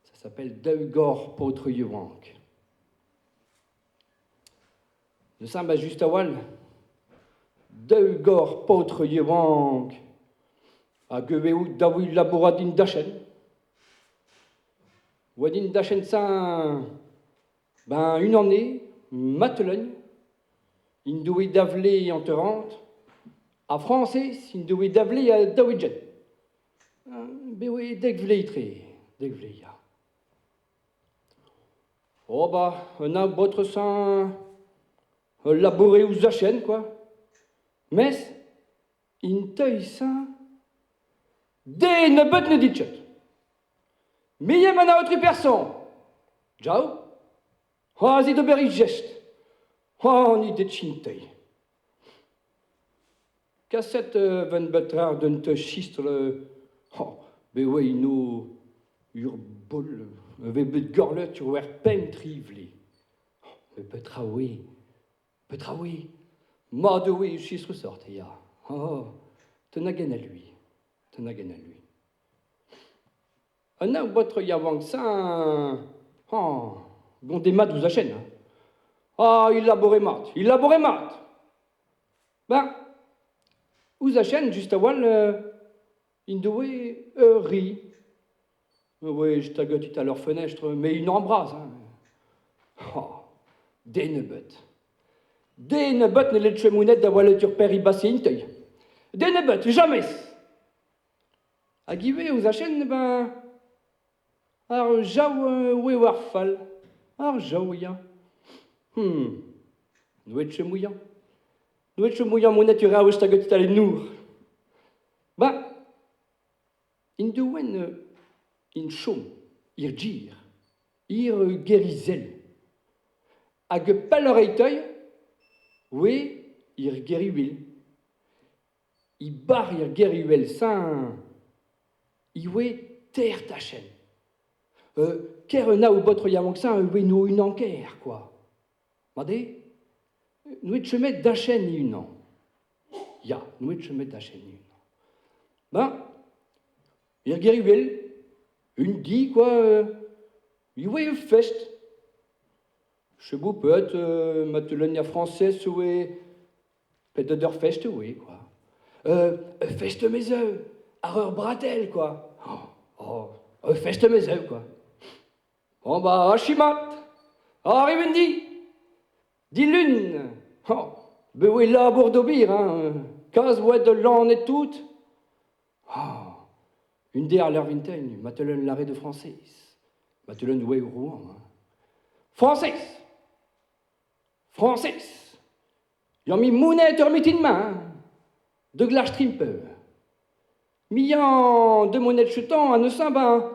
Ça s'appelle Daou gorr paotr yaouank. Neuze ba just a-walc'h, daou gorr paotr yaouank hag eo daou labourat din dachenn. Oa din dachenn-se ben unan eo, Matelin, int doe da vle hanter-hant, ha Frañsez int doe da vle ha daou-ugent. Bet oe dek vloaz tre, dek vloaz ya. Oh bah, un baotr sañ ul laboure ouzh dachenn quoi. Mes int teui-sañ den nebeut ne dit ket. Me eo an aotrou person. Jaou, c'hoazh d'ober e jest. C'hoant he det chintei. Kaset ven bet rar d'un teus sistr oh, bet oa eno ur bol vez bet gorlet ur wer pemp tri vle. Oh, petra oe? Petra oe? Mat oe sistr sort, ya. Oh, ten a gen a lui. Ten a gen a lui. Un nav baotr yaouank-se oh, gonde mat ouzh ar chaîne. Ah, il labourait mat, il labourait mat. Ben, ouzh ar chaîne, just a-walc'h, int doe ur ri. Oui, je tagote à leur fenêtre, mais une embrase. Hein. Oh, den nebeut. Den nebeut ne let chemounet da welet ur peri bassin teil. Den nebeut, jamais. Hag ivez ouzh ar chaîne, ben, ar jav oe war fall. Ar jav, ya. N'oet ket mouilhañ. N'oet ket mouilhañ monet ur aoust hag un talennour. Ben, int deoen int chom, ir gir, ir gerizel. Hag pelloc'h e teuy, oe ir geriwil. E barr ir geriwel-se e oe teir tachenn. Ker un aoù baotr yaouank-se e oe no unan ker, quoi. Mat eo? N'oe chomet dachenn e-unan. Ya, n'oe chomet dachenn e-unan. Ben, er Geriwel, un di, quoi, e oe ur fest. Chebou peut ma teulenn ar Frañsez oe pet d'ur fest oe, quoi. Ur fest mezeu, ar ur bratell, quoi. Oh, ur fest mezeu, quoi. Bon bah, achu mat. Arriv un di. Dilun. Oh, bet oe labour d'ober, hein. Kaz oa de lan et tout. Oh, une der l'heure vintin, ma teulen l'arrêt de Frañsez. Ma teulen oe Rouen. Hein. Frañsez! Frañsez! Yañ mi monet ur mitin-mañ, hein. De glace trimpe. Miañ de monet chutan ha neuze ben,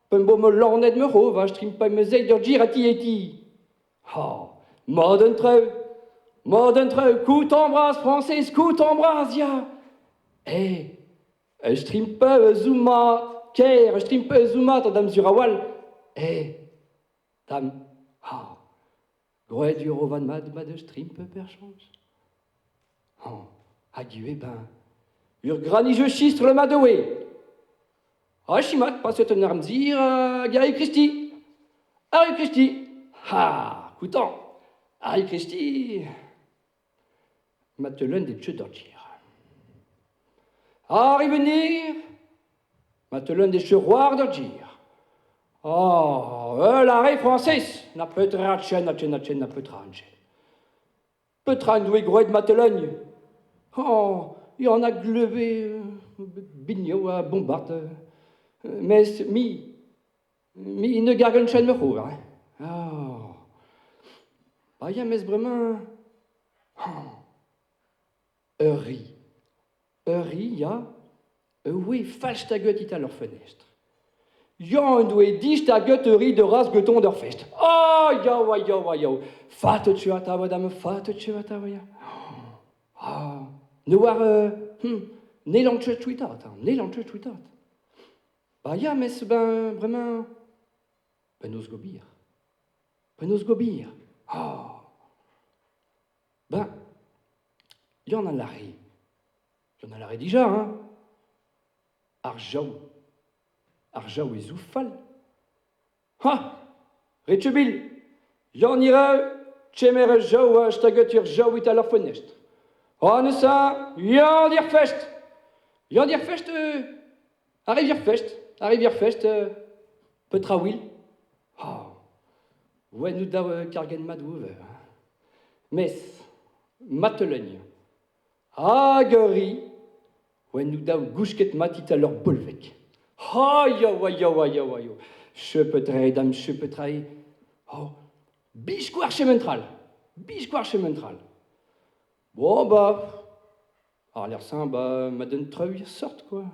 p'em bo me lanet me c'hov ha strimpañ me zeiz d'ur gir ha ti e ti. Ha, mat un treu, mat un treu, koutan bras, Frañsez, koutan bras, ya. Eh, ur strimpañ eus zo mat, ker, ur strimpañ eus zo mat, ha da'm sur a-walc'h. Eh, dam, ha, Gwraet ur ovad mat mat eus trimp per chañs. Hañ, hag ivez ben, ur granij eus sistr le madoe. Ha chimat paset un armzir hag Harry Christie. Harry Christie. Ha, koutant. Harry Christie. Ma teu leun de tcheu Harry venir. Ma teu leun de cheroir d'ur gir. Oh, la re Frañsez, na petra chen, na chen, na chen, na petra chen. Petra en doe groet Matelogne? Oh, y en a gleuve biniou ha bombard. Mes mi, mi ne gargan chen me c'hour. Hein. Oh. Ba ya mes bremañ, oh, ur ri. Ur ri, ya, ur oe falstaget e-tal ur fenestr. Yann doe distaget ur ri de raz geton d'ur fest. Oh, ya, oa, ya, oa, ya. Fatet tu atav, madame, fatet tu atav, ya. Ah, ne oar, n'hellan ket twittat, hein, n'hellan ket twittat. Ba ya, mes ben, bremañ, penaos gobir? Penaos gobir? Ah. Ben, Yann a lâre. Yann a lâre dija, hein. Ar jav. Ar jaouezou fall. Ha! Rechebil! Yann Ireu, kemer ur jaou ha staget ur jaou e-tal ar fenestr. Ha neuze, Yann ir fest! Yann ir fest, arriv ir fest, arriv ir fest, petra wil? Oh, ouais, nous daou kargen mat ouve. Mes, matelegn, hag ur ri, oa nou daou gousket mat e-tal ur bolveg. Ha ya, oa ya, oa ya, oa ya. Chepetre dam chepetre. Oh, biskoazh chementral. Biskoazh chementral. Bon, bah, ar lec'h-se, bah, ma den traoù ir sort, quoi.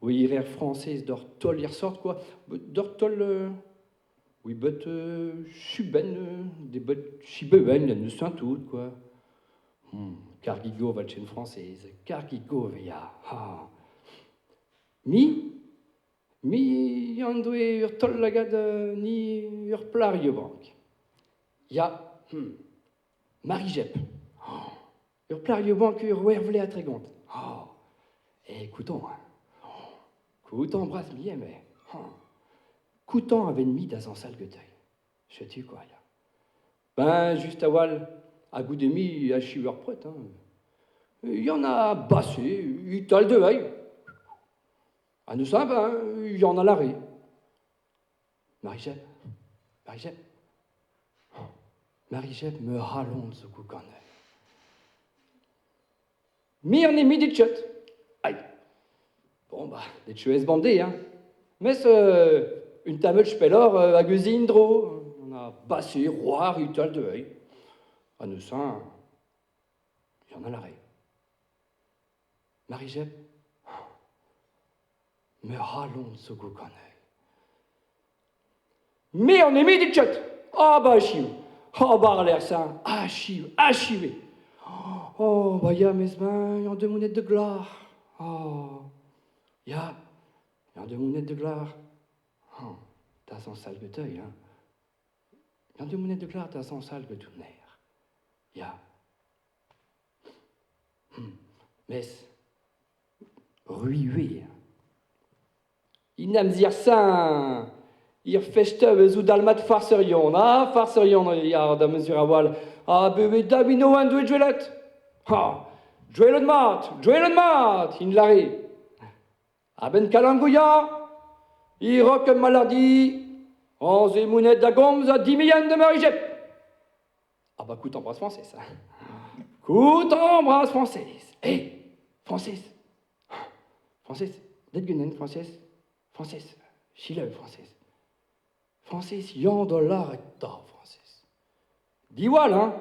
Oui, ir frañsez d'ur taol ir sort, quoi. D'ur taol, oui, bet chubenn, des bet chibeuen, neus tout, quoi. Kargigo val chen frañsez, kargigo ya. Ha. Mi, mi an doe ur taol lagad ni ur plac'h yaouank. Ya, Marie-Jep. Oh, ur plac'h yaouank ur wervle ha 30. Oh, e koutant, hein. Oh, koutant bras mi mais. Oh. Koutant a ven mi da zañsal getei. Setu quoi, ya. Ben, just a-walh, ha goude mi achiu ur pred, hein. Il y en a bassé, e-tal de veille. Ha neuze, ben, il y en a lâré. Marie-Jep, Marie-Jep, Marie-Jep me c'halon zo koukanel. Mi an emi dit chet. Aïe. Bon, bah, det chouez bandé, hein. Mes un tammel spellor hag eus indro. On a bassé, roar, e-tal de veille. Ha neuze, il y en a lâré. Marie-Jep, me c'halon zo koukanel. Me an emi dit chet. Ah bah achiu. Ah bah ar lec'h-se, achiu, achiu eo. Oh, bah ya, mes ben, y an deux monettes de glar. Oh, ya, y an deux monettes de glar. Oh, da zañsal getei, hein. Y an deux monettes de glar da zañsal get ner. Ya. Mes, ruiue. Inamzer sain. Ir festeu eus out almat farserion. Ah, farserion, ya, da mesur a-walh. Ah, bevet dabino an doue dwelet. Ha, dwelet mat, dwelet mat, int lâre. A-benn Kalangouya, i rok ur malardi, añze monet da gomz ha dimien de Marie-Jep. Ah bah kout embrasse Frañsez. Kout embrasse Frañsez. Eh, Frañsez. Frañsez, det ganin, Frañsez. Frañsez, selaou, Frañsez. Frañsez, yañ da lâret 'ta, Frañsez. Diwall, hein.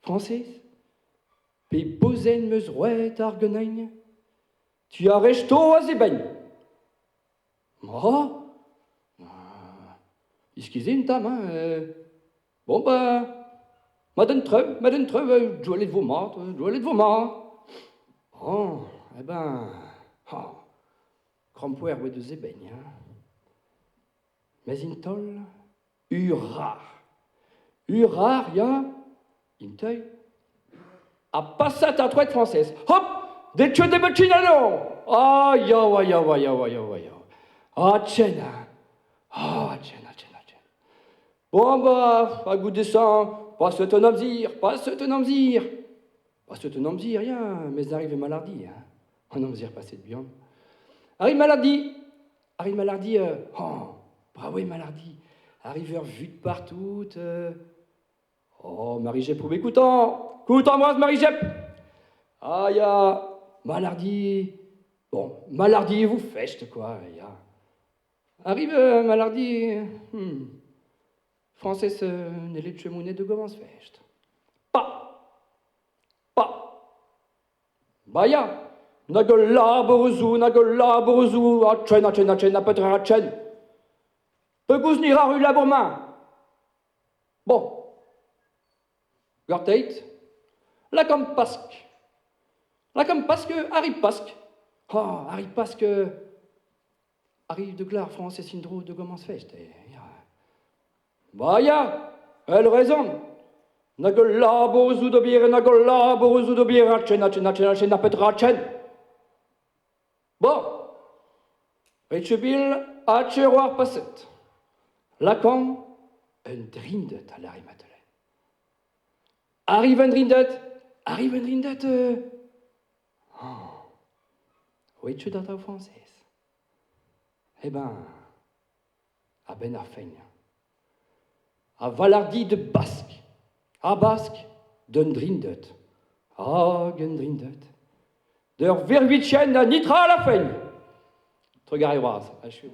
Frañsez, pe bozenn 'meus roet ar genaign? Tu a resto a-zebegn. Oh, iskizin 'ta, ma. Bon, bah, mat an traoù, mat an traoù, dwelet vo mat, dwelet vo mat. Oh, eh ben, oh, krampouezh oa deus e benn, hein. Mes int holl ur rar. Ur rar, ya, int holl. Ha pasat ar troad frañsez. Hop, det de butchinano! Ah, ya, ya, ya, ya, ya, ya. Ah, tchen, ah, tchen, tchen, tchen. Bon, bah, ha goude ça, paset un amzer, paset un amzer. Paset un amzer, ya, mes arrive malardi, hein. Un amzer paset buan. Arrive malardi, arrive malardi, oh, bravo malardi. Arrive ur vue de partout. Oh, Marie-Jep, ou écoutant, écoute moi, Marie-Jep. Ah, ya, malardi. Bon, malardi, vous fest, quoi, ya. Arrive malardi, Frañsez n'hellet ket monet da gomañs fest. Pa! Pa! Ba ya! Nag ul labour zo, nag ul labour zo, ha chen, ha chen, ha chen, ha petra ha chen. Pegoulz ni ra ul labour-mañ? Bon. Gorteit. Lakaomp Pask. Lakaomp Pask, arri Pask. Oh, arri Pask, arrive de glar Frañsez en-dro da gomañs fest. Ya. Ba ya, elle raison. Nag ul labour zo d'ober, nag ul labour zo d'ober, ha chen, ha chen, ha chen, ha chen, ha petra chen. Bon. Rechebil ha ar paset. Lakan un drinded a lâre Madeleine. Arrive un drinded, arrive un drinded. Oh. Oet da draoù Frañsez. Eh ben, a-benn ar fin. A Valardi de Bask. A Bask d'un drinded. Hag un drinded. D'ur vervitchen a nitra à la fin. Trugarez bras. Achu.